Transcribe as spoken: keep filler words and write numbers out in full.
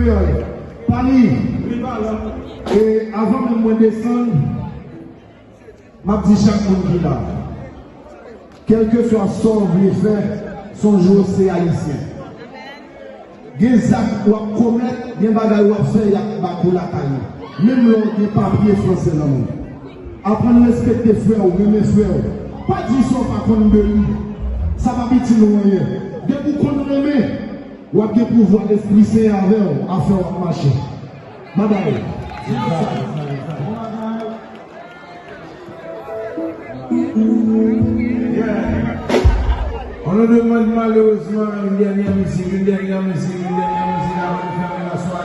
Kreyòl, pa li. E avan menm mwen desann, m ap di chak moun ki la, kèlkeswa sa w vle fè, sonje w se Ayisyen. Gen zak w ap komèt, gen bagay w ap fè, y ap bat ou lakay ou. Menm lè w gen papye fransè nan men w. Aprann respekte frè w, renmen frè w. Pa di sa w pa konn de li. Sa p ap itil ou anyen. Depi w konn renmen, w ap gen pouvwa Lespri Sen avè w, afè w ap mache. Babay. Yeah. On nous demande malheureusement une dernière musique, une dernière musique, une dernière musique avant de fermer la soirée.